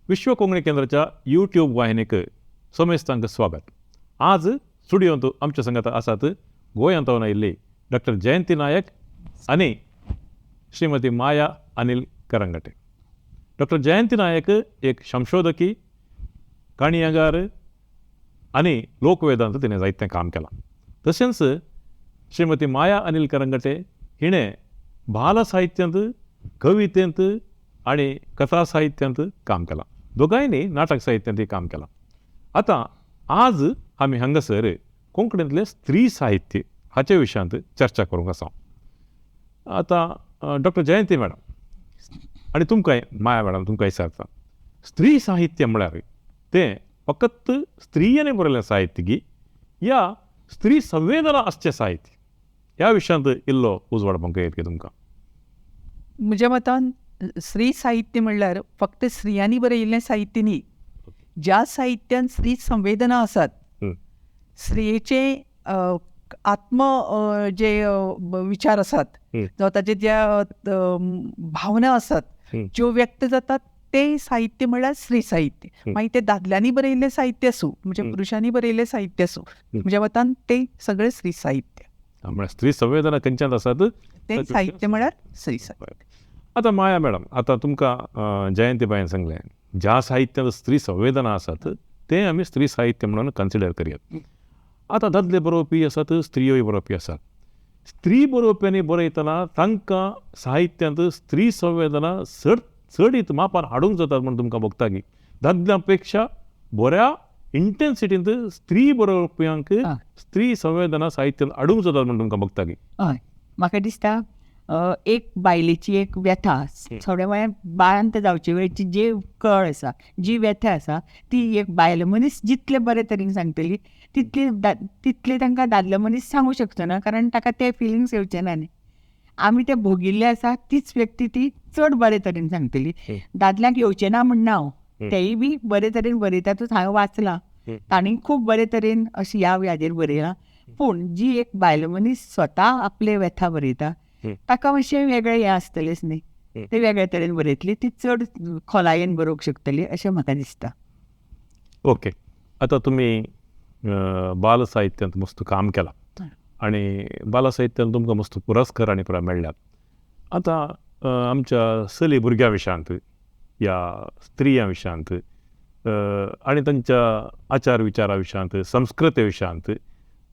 विश्व कोंकणी केंद्राच्या यूट्यूब वाहिनीक समेस्तांक स्वागत. आज स्टुडियोंत आमच्या संगात आसात गोंयांत आयिल्ली डॉक्टर जयंती नायक आनी श्रीमती माया अनिल करंगटे. डॉक्टर जयंती नायक एक संशोधकी, काणयेगार आनी लोकवेदांत तिणें जायतें काम केलां. तशेंच श्रीमती माया अनिल करंगटे हिणें बाल साहित्यांत, कवितेंत आनी कथा साहित्यांत काम केलां. दोगांयनी नाटक साहित्यांतूय काम केलां. आतां आज आमी हांगासर कोंकणींतलें स्त्री साहित्य हाचे विशयांत चर्चा करूंक आसा. आतां डॉक्टर जयंती मॅडम आनी तुमकांय माया मॅडम, तुमकां विचारता, स्त्री साहित्य म्हळ्यार तें फकत स्त्रियांनी बरयल्लें साहित्य की या स्त्री संवेदना आसचें साहित्य, ह्या विशयांत इल्लो उजवाड पळोवंक येत की तुमकां? म्हज्या मतान स्त्री साहित्य म्हणल्यार फक्त स्त्रियांनी बरयिल्लें साहित्य न्ही. ज्या साहित्यान स्त्री संवेदना आसात, स्त्रियेचे आत्म जे विचार आसात जावं ताचे ज्या भावना आसात ज्यो व्यक्त जातात ते साहित्य म्हणल्यार स्त्री साहित्य. मागीर ते दादल्यांनी बरयिल्लें साहित्य आसूं, म्हणजे पुरुशांनी बरयिल्लें साहित्य आसूं, म्हज्या मतान ते सगळें स्त्री साहित्य. म्हळ्यार स्त्री संवेदना खंयच्यान आसात ते साहित्य म्हळ्यार स्त्री साहित्य. आतां माया मॅडम, आतां तुमकां जयंती बायन सांगलें ज्या साहित्यांत स्त्री संवेदना आसात तें आमी स्त्री साहित्य म्हणून कन्सिडर करयात. आतां दादले बरोवपी आसात, स्त्रियोय बरोवपी आसात. स्त्री बरोवप्यांनी बरयतना तांकां साहित्यांत स्त्री संवेदना चड चडीत मापान हाडूंक जातात म्हूण तुमकां भोगता की दादल्यां पेक्षा बऱ्या इंटेन्सिटींत स्त्री बरोवप्यांक स्त्री संवेदना साहित्यांत हाडूंक जातात म्हूण तुमकां भोगता की? हय, म्हाका दिसता एक बायलेची एक व्यथा, थोड्या वेळार बाळंत जावचे वेळची जी कळ आसा, जी व्यथा आसा, ती एक बायल मनीस जितले बरे तरेन सांगतली तितली तितले तांकां दादलो मनीस सांगूं शकचो ना, कारण ताका ते फिलिंग्स येवचे ना न्ही. आमी ते भोगिल्ले आसा तीच व्यक्ती ती चड बरे तरेन सांगतली. दादल्यांक येवचें ना म्हणना हांव, तेय बी बरे तरेन बरयतातूच, हांवें वाचलां, तांणी खूब बरे तरेन अशें ह्या हाजेर बरयलां. पूण जी एक बायल मनीस स्वता आपले व्यथा बरयता ताका मातशें वेगळें हें आसतलेंच न्ही, ते वेगळे तरेन बरयतली, ती चड खोलायेन बरोवंक शकतली अशें म्हाका दिसता. ओके, आतां तुमी बाल साहित्यांत मस्त काम केलां आनी बाल साहित्यांत तुमकां मस्त पुरस्कार आनी पुरा मेळ्ळ्यात. आतां आमच्या चली भुरग्यां विशयांत या स्त्रियां विशयांत आनी तांच्या आचार विचारा विशयांत, संस्कृते विशयांत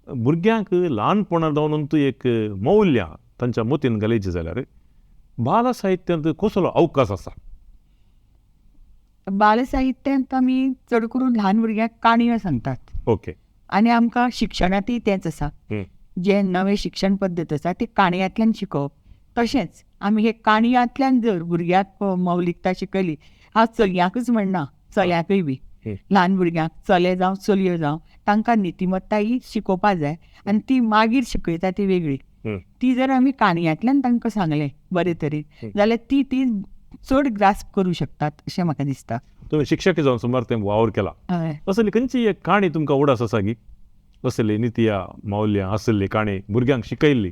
भुरग्यांक ल्हानपणा जावन एक मौल्यां तांच्या मतीन घालीची जाल्यार बाल साहित्यांत कसलो अवकाश आसा? बाल साहित्यांत आमी चड करून ल्हान भुरग्यांक काणयो सांगतात. ओके. आनी आमकां शिक्षणांतूय तेंच आसा, जें नवें शिक्षण पद्दत आसा ती काणयांतल्यान शिकोवप. तशेंच आमी हे काणयांतल्यान जर भुरग्याक मौलिकता शिकयली, हांव चलयांकूच म्हणना, चल्यांकूय बी ल्हान भुरग्यांक, चले जावं चलयो जावं, तांकां नितिमत्ता ही शिकोवपा जाय आनी ती मागीर शिकयता ती वेगळी. ती जर आमी काणयांतल्यान तांकां सांगलें बरे तरेन जाल्यार ती ती चड ग्रास्प करूं शकतात अशें म्हाका दिसता. तुमी शिक्षक जावन सुमार तें वावर केला, असली खंयची एक काणी तुमकां उडास आसा की असली नितिया मौल्यां आसली काणी भुरग्यांक शिकयल्ली?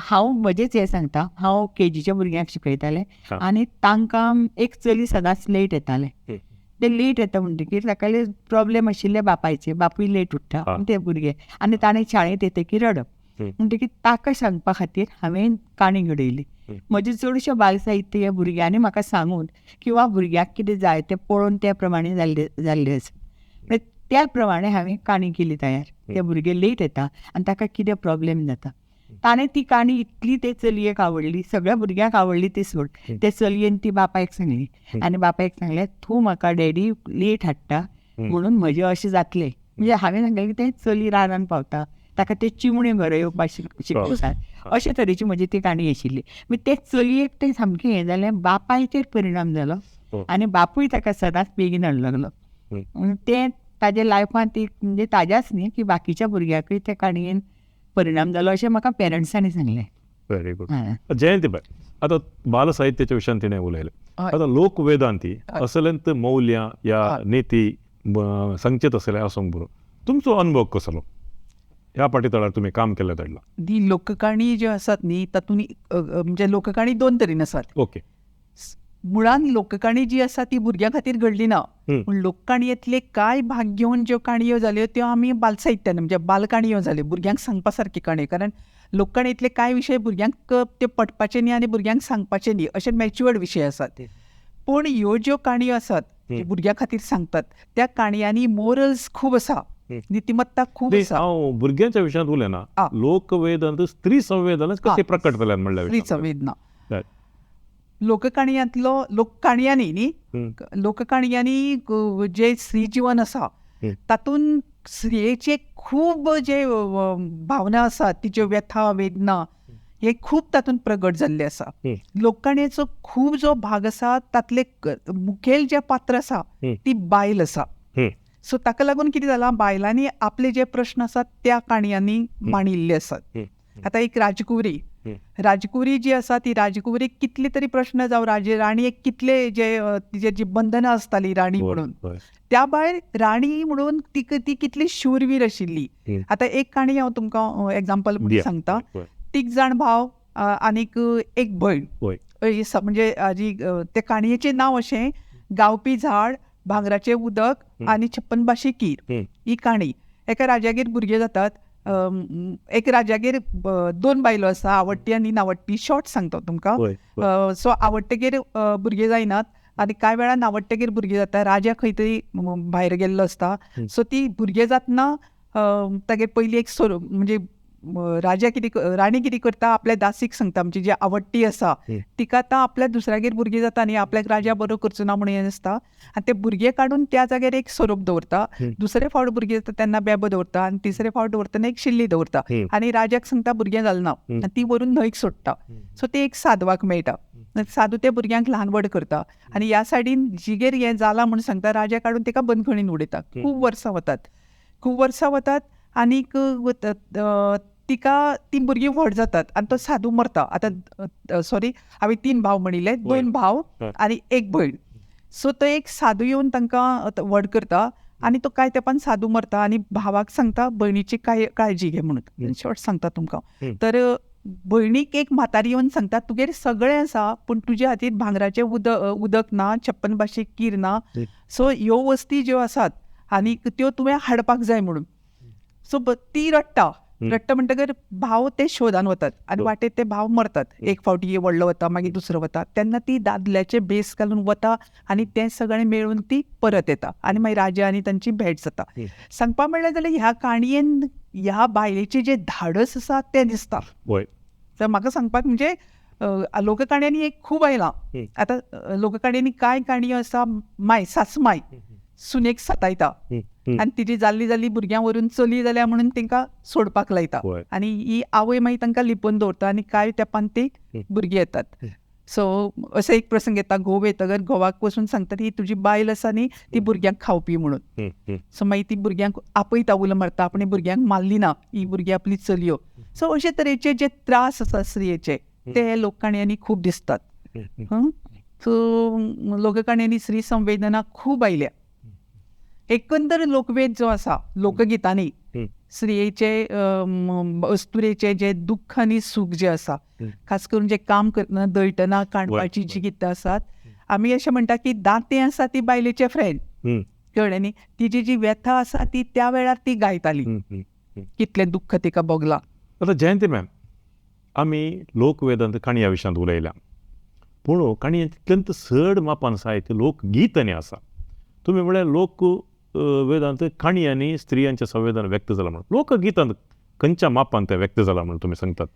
हांव म्हजेच हें सांगता, हांव केजीच्या भुरग्यांक शिकयतालें आनी तांकां एक चली सदांच लेट येतालें. ते लेट येता म्हणटकीर ताका प्रॉब्लेम आशिल्ले बापायचे, बापूय लेट उठ्ठा ते भुरगे आनी ताणें शाळेंत येतकीर रडप. म्हणटकीर ताका सांगपा खातीर हांवें काणी घडयली. म्हजें चडशें बाल साहित्य ह्या भुरग्यांनी म्हाका सांगून किंवा भुरग्यांक कितें जाय तें पळोवन त्या प्रमाणे जाल्लें आसा. त्या प्रमाणे हांवें काणी केली तयार. ते भुरगे लेट येता आनी ताका कितें प्रॉब्लेम जाता, ताणें ती काणी इतली ते चलयेक आवडली, सगळ्या भुरग्यांक आवडली ती सोड, ते चलयेन ती बापायक सांगली आनी बापायक सांगलें तूं म्हाका डॅडी लेट हाडटा म्हणून म्हजें अशें जातलें. म्हणजे हांवें सांगलें की तें चली रानान पावता, ताका ते चिमण्यो घरा येवपाक शिकयतात, अशे तरेची म्हजी ती काणी आशिल्ली. मागीर ते चलयेक तें सामकें हें जालें, बापायचेर परिणाम जालो आनी बापूय ताका सदांच बेगीन हाडूंक लागलो. तें ताज्या लायफांत एक म्हणजे ताज्याच न्ही की बाकीच्या भुरग्यांकूय त्या काणयेन परिणाम जालो अशें म्हाका पेरंट्सांनी सांगलें. व्हेरी गुड जयंती बाय, आतां बाल साहित्याच्या विशयान तिणें उलयलें. आतां लोकवेदांती असल्यांत मौल्यां या निती सांगचें तसलें आसूंक बरो, तुमचो अनुभव कसलो ह्या पाटीतळार तुमी काम केल्लें धाडलां? ती लोककाणी ज्यो आसात न्ही तातूंत म्हणजे लोककाणी दोन तरेन आसात. ओके. मुळान लोककाणी जी आसा ती भुरग्यां खातीर घडली ना, पूण लोककाणयेंतले कांय भाग घेवन ज्यो काणयो जाल्यो त्यो आमी बालसाहित्यान म्हणजे बालकाणयो जाल्यो, भुरग्यांक सांगपा सारकी काणयो. कारण लोककाणयेंतले कांय विशय भुरग्यांक ते पटपाचे न्ही आनी भुरग्यांक सांगपाचे न्ही, अशे मॅच्युअर्ड विशय आसात. पूण ह्यो ज्यो काणयो आसात भुरग्यां खातीर सांगतात त्या काणयांनी मोरल्स खूब आसा, नितिमत्ता खूब आसा. हांव भुरग्यांच्या विशयांत उलयना, लोकवेदांत स्त्री संवेदना कशी प्रकट जाल्यात म्हणल्यार स्त्री संवेदना लोककाणयांतलो लोककाणयांनी न्ही, लोककाणयांनी जे स्त्री जीवन आसा तातूंत स्त्रियेचे खूब जे भावना आसात, तिच्यो व्यथा वेदना हे खूब तातूंत प्रगट जाल्ले आसा. लोककाणयेचो खूब जो भाग आसा तातले मुखेल जे पात्र आसा ती बायल आसा. सो ताका लागून कितें जालां, बायलांनी आपले जे प्रश्न आसात त्या काणयांनी मांडिल्ले आसात. आतां एक राजकुंवरी, राजकुंवरी जी आसा ती राजकुंवरीक कितले तरी प्रश्न जावं राणयेक कितले जे तिजे जी बंधनां आसतालीं राणी म्हणून, त्या भायर राणी म्हणून ती कितली शूरवीर आशिल्ली. आतां एक काणी हांव तुमकां एग्जाम्पल म्हणून सांगता. 3 जाण भाव आनीक एक भयण, म्हणजे जी त्या काणयेचें नांव अशें गावपी झाड, भांगराचें उदक आनी 56 बाशी कीर ही काणी. एका राजागेर भुरगे जातात, एक राजागेर 2 बायलो आसा, आवडटी आनी नावडटी. शॉर्ट सांगता तुमकां. सो आवडटेगेर भुरगे जायनात आनी कांय वेळार नावडटेगेर भुरगे जाता. राजा खंय तरी भायर गेल्लो आसता. सो ती भुरगे जातना तागेर पयली एक सोरो म्हणजे राजा कितें राणी कितें करता, आपल्या दासीक सांगता, म्हणजे जी आवडटी आसा तिका आतां आपल्या दुसऱ्यागेर भुरगीं जाता आनी आपल्याक राजा बरो करचो ना म्हणून हें आसता. आनी ते भुरगे काडून त्या जाग्यार एक सोरोप दवरता, दुसरे फावट भुरगीं जाता तेन्ना बेबो दवरता आनी तिसरे फावट दवरतना एक शिल्ली दवरता आनी राजाक सांगता भुरगें जालें ना, आनी ती व्हरून न्हंयक सोडटा. सो ते एक साधवाक मेळटा, साधू त्या भुरग्यांक ल्हान व्हड करता आनी ह्या सायडीन जिगेर हें जालां म्हूण सांगता, राजा काडून ताका बंदखणीन उडयता. खूब वर्सां वतात, खूब वर्सां वतात आनीक तिका ती भुरगीं व्हड जातात आनी तो साधू मरता. आतां सॉरी हांवें 3 भाव म्हणिल्ले, 2 भाव आनी 1 भयण. सो तो एक साधू येवन तांकां व्हड करता आनी तो कांय तेंपान साधू मरता आनी भावाक सांगता भयणीची काय काळजी घे म्हणून. शॉर्ट सांगता तुमकां. तर भयणीक एक म्हातारी येवन सांगता तुगेर सगळें आसा पूण तुजे हातीर भांगराचें उदक ना, 56 बाशी कीर ना, सो ह्यो वस्ती ज्यो आसात आनी त्यो तुवें हाडपाक जाय म्हणून. सो ती रडटा, रडटा म्हणटकर भाव ते शोधान वतात आनी वाटेर ते भाव मरतात. एक फावटी व्हडलो वता, मागीर दुसरो वता, तेन्ना ती दादल्याचे भेस घालून वता आनी तें सगळें मेळून ती परत येता आनी मागीर राजा आनी तांची भेट जाता. सांगपा म्हणल्यार जाल्यार ह्या काणयेन ह्या बायलेचें जें धाडस आसा तें दिसता. तर म्हाका सांगपाक म्हणजे लोककाणयांनी एक खूब आयलां. आतां लोककाणयांनी कांय काणयो आसा, माय सासमाय सुनेक सतायता आनी तिजी जाल्ली जाल्ली भुरग्यां व्हरून चली जाल्या म्हणून तांकां सोडपाक लायता आनी ही आवय मागीर तांकां लिपोवन दवरता आनी कांय तेंपान ती भुरगीं येतात. सो असो एक प्रसंग येता, घोव येतकर घोवाक वचून सांगता ही तुजी बायल आसा न्ही ती भुरग्यांक खावपी म्हणून. सो मागीर ती भुरग्यांक आपयता, उलो मारता, आपणे भुरग्यांक मारली ना, ही भुरगीं आपली चलयो. सो अशे तरेचे जे त्रास आसा स्त्रियेचे ते लोककाणयांनी खूब दिसतात. सो लोककाणयांनी स्त्री संवेदना खूब आयल्या. एकंदर लोकवेद जो आसा लोकगितांनी स्त्रियेचे अस्तुरेचे जे दुख्ख आनी सूख जे आसा, खास करून जे काम करतना दळटना कांडपाची जी गितां आसात, आमी अशें म्हणटा की दांतें आसा ती बायलेचे फ्रेंड, कळ्ळें न्ही, तिजी जी व्यथा आसा ती त्या वेळार ती गायताली, कितलें दुख्ख तिका भोगलां. आतां जयंती मॅम, आमी लोकवेदांत काणया विशयांत उलयल्या, पूण काणयेंत अत्यंत चड मापान साहित्य लोकगीत आनी आसा. तुमी म्हळ्यार लोक वेदांत काणयांनी स्त्रियांचें संवेदन व्यक्त जालां म्हणून, लोकगितांत खंयच्या मापान तें व्यक्त जालां म्हणून तुमी सांगतात?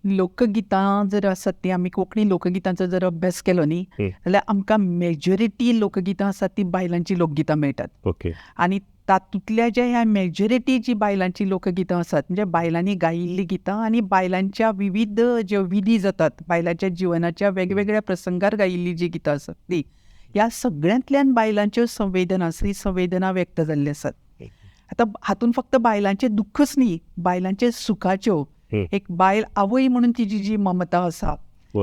लोकगितां जर आसात ती आमी कोंकणी लोकगितांचो जर अभ्यास केलो न्ही जाल्यार आमकां मेजॉरिटी लोकगितां आसात ती बायलांची लोकगितां मेळटात. ओके. आनी तातूंतल्या ज्या ह्या मेजॉरिटी जी बायलांची लोकगितां आसात म्हणजे बायलांनी गायिल्लीं गितां आनी बायलांच्या विविध ज्यो विधी जातात, बायलांच्या जिवनाच्या वेगवेगळ्या प्रसंगार गायिल्लीं जी गितां आसात ती ह्या सगळ्यांतल्यान बायलांच्यो संवेदना, स्त्री संवेदना व्यक्त जाल्ल्यो आसात. आतां हातूंत फक्त बायलांचें दुख्खच न्ही, बायलांचे सुखाच्यो, एक बायल आवय म्हणून तिजी जी ममता आसा,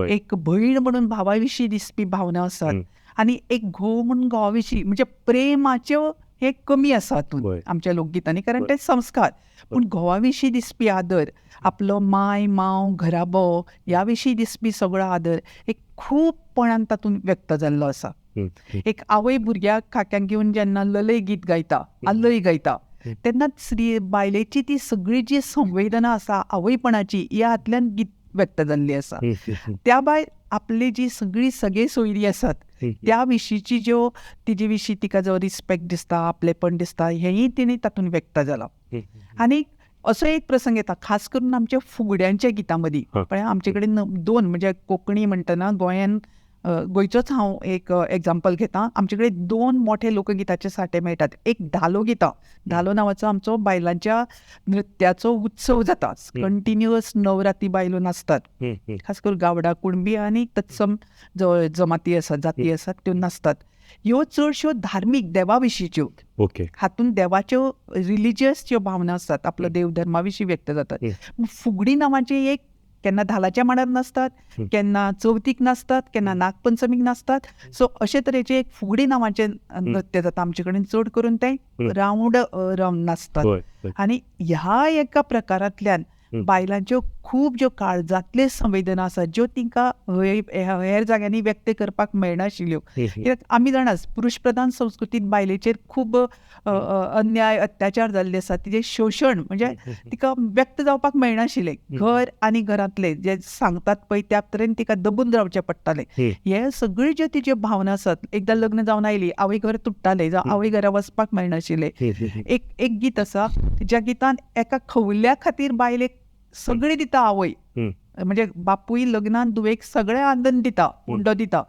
एक भयण म्हणून भावा विशीं दिसपी भावना आसात आनी एक घोव म्हणून घोवा विशीं म्हणजे प्रेमाच्यो हे कमी आसा हातूंत आमच्या लोकगितांनी, कारण ते संस्कार. पूण घोवा विशीं दिसपी आदर, आपलो माय मांव घराबो ह्या विशीं दिसपी सगळो आदर एक खूबपणान तातूंत व्यक्त जाल्लो आसा. एक आवय भुरग्याक खाक्यांक घेवन जेन्ना ललय गीत गायता, आल्लय गायता, तेन्ना स्त्री बायलेची ती सगळी जी संवेदना आसा आवयपणाची ह्या हातल्यान गीत व्यक्त जाल्ली आसा. त्या भायर आपली जी सगळी सगळे सोयरी आसात त्या विशींची ज्यो तिजे विशीं तिका जो रिस्पेक्ट दिसता, आपलेपण दिसता, हेंय तिणें तातूंत व्यक्त जालां. आनी असो एक प्रसंग येता खास करून आमच्या फुगड्यांच्या गितां मदीं. पळय आमचे कडेन दोन, म्हणजे कोंकणी म्हणटना गोंयान गोंयचोच हांव एक एग्जाम्पल घेता. आमचे कडेन दोन मोठे लोकगिताचे साठे मेळटात. एक धालो गितां, धालो नांवाचो आमचो बायलांच्या नृत्याचो उत्सव जाता, कंटिन्युअस नवराती बायलो नाचतात, खास करून गावडा कुणबी आनी तत्सम जमाती आसात, जाती आसात त्यो नाचतात. ह्यो चडश्यो धार्मीक देवा विशींच्यो, हातूंत देवाच्यो रिलिजियस ज्यो भावना आसतात, आपलो देव धर्मा विशीं व्यक्त जातात. फुगडी नांवाची एक केन्ना धालाच्या मांडार नाचतात, केन्ना चवथीक नाचतात, केन्ना नागपंचमीक नाचतात. सो अशे तरेचे एक फुगडी नांवाचें नृत्य जाता आमचे कडेन, चड करून तें रावंड रावंड नाचतात. आनी ह्या एका प्रकारांतल्यान बायलांच्यो खूब ज्यो काळजांतल्यो संवेदना आसात ज्यो तिंकां हेर जाग्यांनी व्यक्त करपाक मेळनाशिल्ल्यो. कित्याक आमी जाणा पुरुश प्रधान संस्कृतींत बायलेचेर खूब अन्याय अत्याचार जाल्ले आसात, तिजें शोशण म्हणजे तिका व्यक्त जावपाक मेळनाशिल्लें. घर आनी घरांतले जे सांगतात पळय त्या तरेन तिका दबून रावचें पडटालें. हे सगळ्यो ज्यो तिज्यो भावना आसात, एकदां लग्न जावन आयली आवय घर तुट्टालें, जावं आवय घरा वचपाक मेळनाशिल्लें. एक एक गीत आसा ज्या गितान एका खवल्या खातीर बायलेक सगळें दिता आवय, म्हणजे बापूय लग्नान धुवेक सगळें आंदन दिता, उंडो दिता,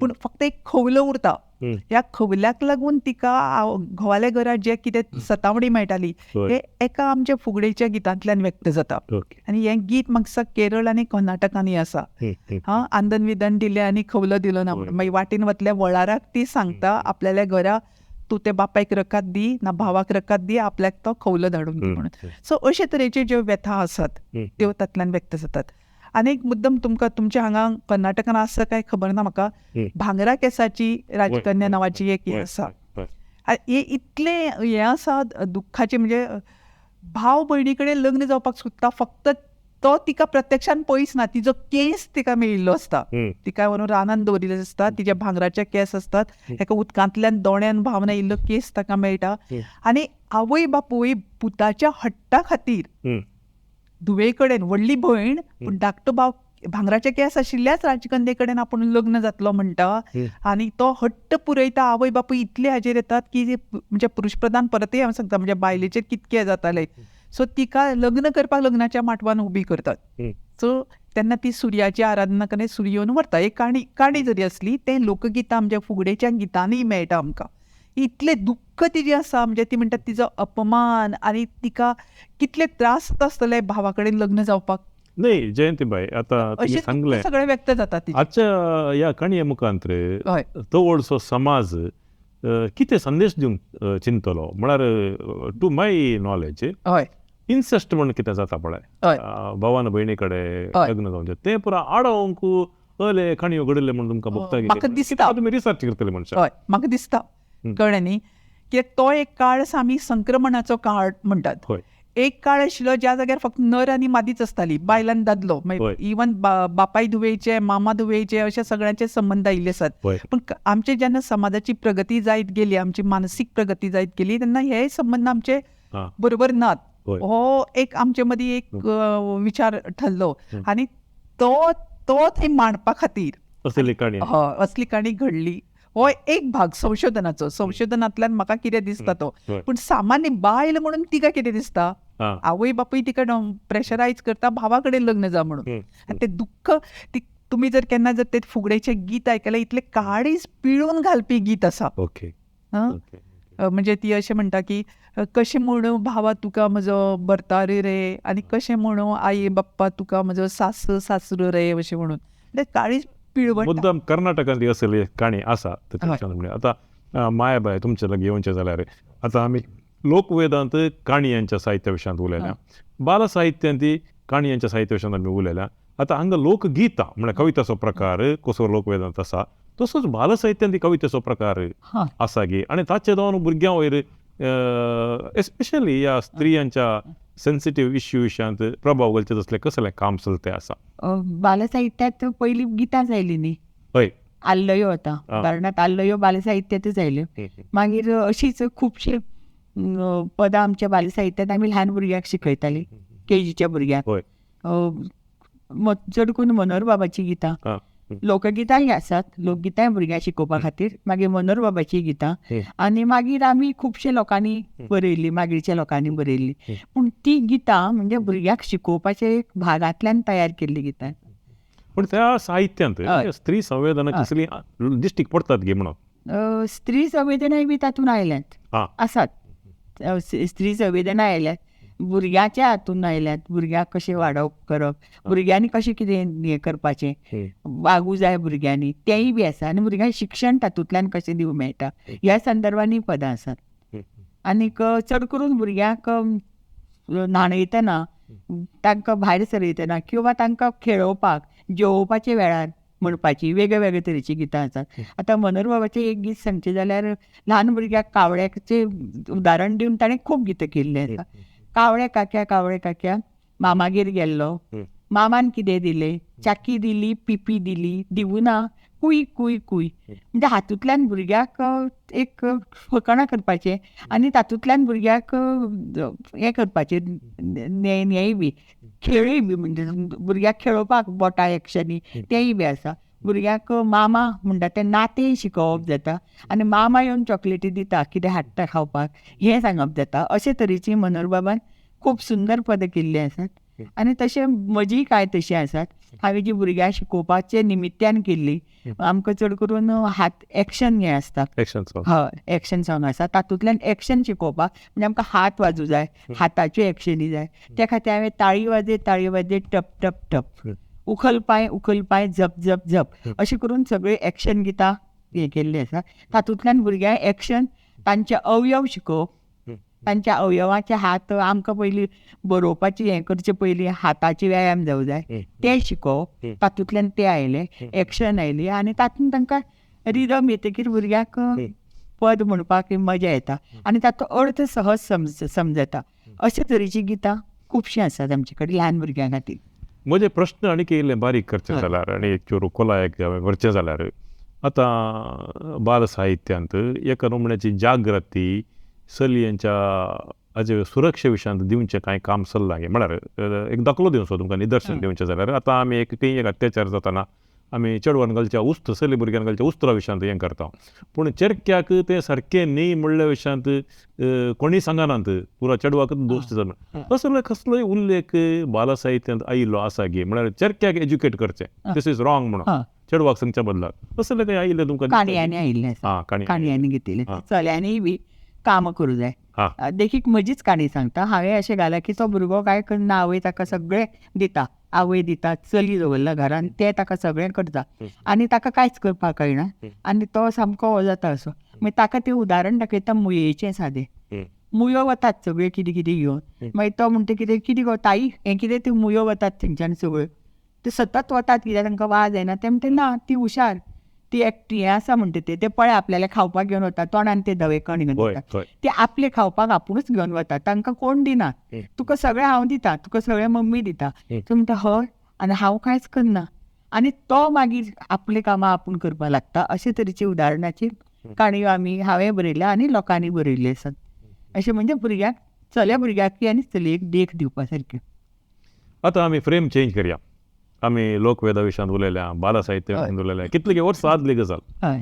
पूण फक्त एक खवलो उरता. ह्या खवल्याक लागून तिका घोवाल्या घरा जे कितें सतावणी मेळटाली हे एका आमच्या फुगडेच्या गितांतल्यान व्यक्त जाता. आनी हें गीत म्हाका केरळ आनी कर्नाटकांनी आसा. हा, आंदन विदन दिलें आनी खवलो दिलो ना, मागीर वाटेन वतल्या वळाराक ती सांगता आपल्याल्या घरा तूं ते बापायक रकाद दी ना भावाक रकाद दी, आपल्याक तो खवलो धाडून दी म्हणून. सो अशे तरेच्यो ज्यो व्यथा आसात त्यो तातूंतल्यान व्यक्त जातात. आनी एक मुद्दम तुमकां तुमच्या हांगा कर्नाटकान आसा काय खबर ना म्हाका, भांगरा केसाची राजकन्या नांवाची एक हें आसा. हे इतलें हें आसा दुख्खाचें, म्हणजे भाव भयणी कडेन लग्न जावपाक सोदता, फक्त तो तिका प्रत्यक्षान पयस ना, तिजो केस तिका मेळिल्लो आसता, तिका व्हरून रानान दवरिल्ले आसता, तिच्या भांगराचे केस आसतात, ताका उदकांतल्यान दोण्यान भावना येयल्लो केस ताका मेळटा. आनी आवय बापूय पुताच्या हट्टा खातीर धुवे कडेन, व्हडली भयण पूण धाकटो भाव भांगराचे केस आशिल्ल्याच राजकन्ये कडेन आपूण लग्न जातलो म्हणटा आनी तो हट्ट पुरयता. आवय बापूय इतले हाजेर येतात की म्हणजे पुरुश प्रधान परतय हांव सांगता म्हणजे बायलेचेर कितके जाताले. सो तिका लग्न करपाक लग्नाच्या माटवान उबी करतात. सो तेन्ना ती सुर्याची आराधना करून सूर्य येवन व्हरता. एक काणी काणी जरी आसली तें लोकगितां आमच्या फुगडेच्या गितांनी मेळटा आमकां. इतलें दुख्ख तिजें आसा, म्हणजे ती म्हणटा तिजो अपमान आनी तिका कितले त्रास आसतले भावा कडेन लग्न जावपाक. न्ही जयंती बाय, आतां तुमी सांगलें सगळें व्यक्त जाता आजच्या ह्या काणये मुखांत तवळसो समाज कितें संदेश दिवंक चिंतलो म्हळ्यार टू my knowledge हय इन्सेस्ट म्हण कितें जाता पळय, भावान भयणी कडेन लग्न जावन तें पुरा आडोवंक अले काणयो घडिल्ले म्हण तुमकां भोगता? म्हाका दिसता तुमी रिसर्च करतले म्हणशां. हय म्हाका दिसता, कळ्ळें न्ही, कित्याक तो एक काळ आसा आमी संक्रमणाचो काळ म्हणटात. एक काळ आशिल्लो ज्या जाग्यार फक्त नर आनी मादीच आसताली, बायल आनी दादलो, इवन बापाय धुवेचे मामा धुवेचे अशे सगळ्यांचे संबंद आयिल्ले आसात. पूण आमचे जेन्ना समाजाची प्रगती जायत गेली, आमची मानसीक प्रगती जायत गेली, तेन्ना हे संबंद आमचे बरोबर नात. हो एक आमचे मदीं एक विचार ठरलो आनी तो तो थंय मांडपा खातीर असली काणी घडली. हो एक भाग संशोधनाचो, संशोधनांतल्यान म्हाका कितें दिसता तो. पूण सामान्य बायल म्हणून तिका कितें दिसता, आवय बापूय तिका प्रेशरायज करता भावा कडेन लग्न जा म्हणून. आनी तें दुख्ख ती तुमी जर केन्ना जर ते फुगडेचें गीत आयकलें, इतलें काळीज पिळून घालपी गीत आसा. म्हणजे ती अशें म्हणटा की कशें म्हणू भावा तुका म्हजो भरतारी रे, आनी कशें म्हणू आई बाप्पा तुका म्हजो सास सासरो रे, अशें म्हणून काळीज पिळवटा. मुद्दाम कर्नाटकांत असली काणी आसा. आतां मायाबाय तुमचे लागीं येवचें जाल्यार आतां आमी लोकवेदांत काणयांच्या साहित्या विशयांत उलयल्या, बालसाहित्यांत काणयांच्या साहित्या विशयांत आमी उलयल्या. आतां हांगा लोकगीतां म्हळ्यार कविताचो प्रकार कसो लोकवेदांत आसा तसोच बालसाहित्यांत कवितेचो प्रकार आसा गी, आनी ताचे जावन भुरग्यां वयर एस्पेशली ह्या स्त्रियांच्या सेन्सिटीव इश्यू विशयांत प्रभाव घालचे तसलें कसलें काम चलतें आसा? बालसाहित्यांत पयलीं गितां जायलीं न्ही, हय, आल्लयो वता उदाहरणांत आल्लयो बालसाहित्यांतच आयल्यो. मागीर अशीच खुबशीं पदां आमच्या बालसाहित्यांत आमी ल्हान भुरग्यांक शिकयतालीं, केजीच्या भुरग्यांक. चड करून मनोहर बाबाचीं गितां, लोकगितांय आसात, लोकगितांय भुरग्यांक शिकोवपा खातीर, मागीर मनोहर बाबाचीं गितां, आनी मागीर आमी खुबशे लोकांनी बरयल्लीं, मागीरच्या लोकांनी बरयल्लीं. पूण ती गितां म्हणजे भुरग्यांक शिकोवपाचे एक भागांतल्यान तयार केल्लीं गितां. पूण त्या साहित्यांत स्त्री संवेदना कसली दिश्टीक पडटात गे म्हणून? स्त्री संवेदनाय बी तातूंत आयल्यात, आसात. स्त्री संवेदना आयल्यात, भुरग्यांच्या हातून आयल्यात, भुरग्यांक कशें वाडोवप करप, भुरग्यांनी कशें कितें हें करपाचें, वागूं जाय भुरग्यांनी, तेंय बी आसा. आनी भुरग्यांक शिक्षण तातूंतल्यान कशें दिवं मेळटा ह्या संदर्भांनी पदां आसात. आनीक चड करून भुरग्यांक न्हाणयतना, तांकां भायर सरयतना किंवा तांकां खेळोवपाक, जेवोवपाच्या वेळार म्हणपाची वेगळे वेगळे तरेचीं गितां आसात. आतां मनोहर बाबाचें एक गीत सांगचें जाल्यार ल्हान भुरग्याक कावळ्याचें उदाहरण दिवन ताणें खूब गितां केल्लीं आसा. कावळे काक्या कावळे काक्या मामागेर गेल्लो, मामान कितें दिलें, चाकी दिली, पिपी दिली, दिवना कुय कुय कुय. म्हणजे हातूंतल्यान भुरग्याक एक फकाणां करपाचें आनी तातूंतल्यान भुरग्याक हें करपाचें, हेंय बी खेळूय बी, म्हणजे भुरग्याक खेळोवपाक बोटां एक्शनी तेंय बी आसा. भुरग्याक मामा म्हणटा तें नातें शिकोवप जाता आनी मामा येवन चॉकलेटी दिता, कितें हाडटा खावपाक हें सांगप जाता. अशे तरेची मनोहर बाबान खूब सुंदर पदां केल्लीं आसात. आनी तशें म्हजीय कांय तशीं आसात. हांवें जी भुरग्यांक शिकोवपाचे निमित्त्यान केल्ली, आमकां चड करून हात एक्शन हें आसता, हय एक्शन सॉंग आसा, तातूंतल्यान एक्शन शिकोवपाक म्हणजे आमकां हात वाजूं जाय, हाताच्यो एक्शनी जाय. त्या खातीर हांवें ताळी वाजय ताळी वाजय टप टप टप, उखल पांय उखल पांय झप झप झप, अशें करून सगळीं एक्शन गितां हें केल्लीं आसा. तातूंतल्यान भुरग्यांक एक्शन, तांचे अवयव शिकोवप, तांच्या अवयवाचे हात आमकां पयलीं बरोवपाची हें करचे पयलीं हाताचे व्यायाम जावं जाय, ते शिकोवप, तातूंतल्यान ते आयले, एक्शन आयली आनी तातूंत तांकां रिदम येतकीर भुरग्यांक पद म्हणपाक मजा येता आनी ताचो अर्थ सहज समजता. अशे तरेचीं गितां खुबशीं आसात आमचे कडेन ल्हान भुरग्यां खातीर. म्हजे प्रश्न आनीक इल्लें बारीक करचें जाल्यार आनी एक चोरू खोलायेक व्हरचें जाल्यार आतां बाल साहित्यांत एका नमुन्याची जागृती चलयांच्या हाजे सुरक्षे विशयांत दिवचें कांय काम चल्लां गे? म्हळ्यार एक दाखलो दिवचो तुमकां, निदर्शन दिवचें जाल्यार आतां आमी एक खंय एक अत्याचार जाताना आमी चेडवान घालच्या उस्त्र, चली भुरग्यान घालच्या उस्त्रा विशयांत हें करता, पूण चेरक्याक तें सारकें न्ही म्हणल्या विशयांत कोणीय सांगनात, पुरा चेडवाक दोश दिता. असलो कसलोय उल्लेख बाल साहित्यांत आयिल्लो आसा गे? म्हळ्यार चेरक्याक एज्युकेट करचें, this is wrong म्हणून चेडवाक सांगच्या बदलाक असलें कांय आयिल्लें तुमकां? काणयांनी आयिल्लें आसा, काणयांनी घेतिल्लें, चल्यांनीय बी कामां करूं जाय. देखीक म्हजीच काणी सांगता, हांवें अशें घालां की तो भुरगो कांय करना, आवय ताका सगळें दिता, आवय दिता, चली दवरला घरान, तें ताका सगळें करता आनी ताका कांयच करपाक कळना आनी तो सामको हो जाता असो. मागीर ताका तें उदाहरण दाखयता मुयेचें सादें, मुयो वतात सगळ्यो कितें कितें घेवन, मागीर तो म्हणटा कितें कितें गो ताई हें कितें, त्यो मुयो वतात थंयच्यान सगळ्यो, त्यो सतत वतात कित्याक तांकां वाज येना. तें म्हणटा ना ती हुशार, ती एकटी हें आसा म्हणटा ते पळय आपल्याला खावपाक घेवन वता, तोंडान ते धवे कण घेवन वता, ते आपले खावपाक आपुणूच घेवन वता, तांकां कोण दिना, तुका सगळें हांव दिता, तुका सगळें मम्मी दिता. तूं म्हणटा हय आनी हांव कांयच करना, आनी तो मागीर आपले कामां आपूण करपाक लागता. अशे तरेची उदाहरणाची काणयो आमी हांवें बरयल्या आनी लोकांनी बरयल्ली आसात. अशें म्हणजे भुरग्यांक, चल्या भुरग्याक आनी चलयेक देख दिवपा सारकी. आतां आमी फ्रेम चेंज करया. आमी लोकवेदा विशयांत उलयल्या, बाल साहित्य विशयांत उलयल्या, कितले वर्सां आदली गजाल.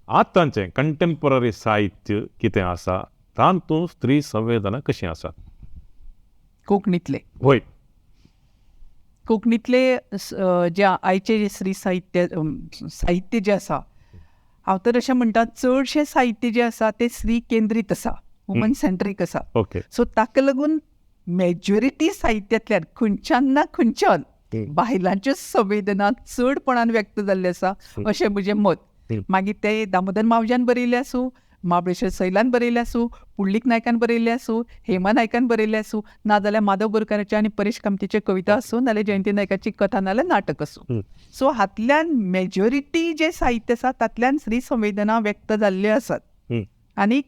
आतांचें कंटेम्पररी साहित्य कितें आसा तातूंत स्त्री संवेदना कशी आसा कोंकणींतलें? होय, कोंकणींतले जे आयचे जे स्त्री साहित्य साहित्य जें आसा, हांव तर अशें म्हणटा चडशें साहित्य जें आसा तें स्त्री केंद्रीत आसा, वुमन सेंट्रीक आसा. ओके, सो ताका लागून मेजॉरिटी साहित्यांतल्यान खंयच्यान ना खंयच्यान बायलांच्यो संवेदना चडपणान व्यक्त जाल्ल्यो आसा अशें म्हजें मत. मागीर ते दामोदर मावज्यान बरयल्लें आसूं, महाबळेश्वर सैलान बरयल्लें आसूं, पुंडलीक नायकान बरयल्लें आसूं, हेमा नायकान बरयल्लें आसूं, नाजाल्यार माधव बोरकाराचे आनी परेश कामतीचे कविता आसूं, नाजाल्यार जयंती नायकाची कथा नाजाल्यार नाटक आसूं. सो हातल्यान मेजॉरिटी जें साहित्य आसा तातल्यान स्त्री संवेदना व्यक्त जाल्ल्यो आसात. आनी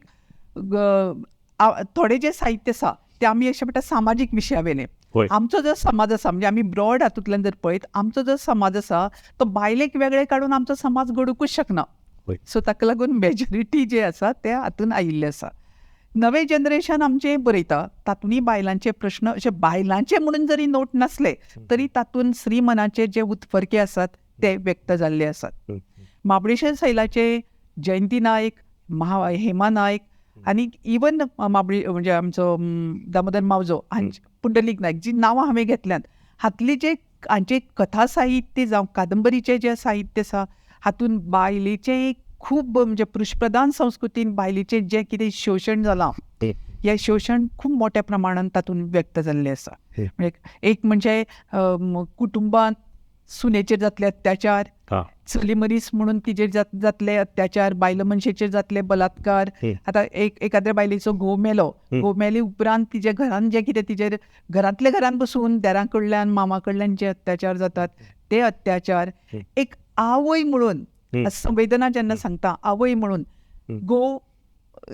थोडें जें साहित्य आसा तें आमी अशें म्हणटा सामाजीक विशया वयलें. आमचो जो समाज आसा, म्हणजे आमी ब्रॉड हातूंतल्यान जर पळयत, आमचो जो समाज आसा तो बायलेक वेगळे काडून आमचो समाज घडुकूच शकना. सो ताका लागून मेजॉरिटी जे आसा ते हातून आयिल्ले आसा. नवें जनरेशन आमचें बरयता तातूंतय बायलांचे प्रश्न अशे बायलांचे म्हणून जरी नोट नासले तरी तातूंत स्त्री मनाचे जे उत्फर्के आसात ते व्यक्त जाल्ले आसात. म्हाबळेश्वर सैलाचे जयंती नायक, हेमा नायक आनी इवन म्हाबळे म्हणजे आमचो दामोदर मावजो हांचे, पुंडलीक नायक, जी नांवां हांवें घेतल्यांत हातली जे हांचे कथा साहित्य जावं कादंबरीचें जें साहित्य आसा हातूंत बायलेचें खूब म्हणजे पुरुशप्रधान संस्कृतीन बायलेचें जें कितें शोशण जालां हें शोशण खूब मोठ्या प्रमाणान तातूंत व्यक्त जाल्लें आसा. एक म्हणजे कुटुंबांत सुनेचेर जातले अत्याचार, चली मनीस म्हणून तिजेर जातले अत्याचार, बायल मनशेचेर जातले बलात्कार. आतां एक एकाद्या बायलेचो घोव मेलो, घोव मेले उपरांत तिजे घरान जें कितें तिजेर घरांतले घरान बसून देरां कडल्यान मामा कडल्यान जे अत्याचार जातात ते अत्याचार. एक आवय म्हणून संवेदना जेन्ना सांगता, आवय म्हणून घोव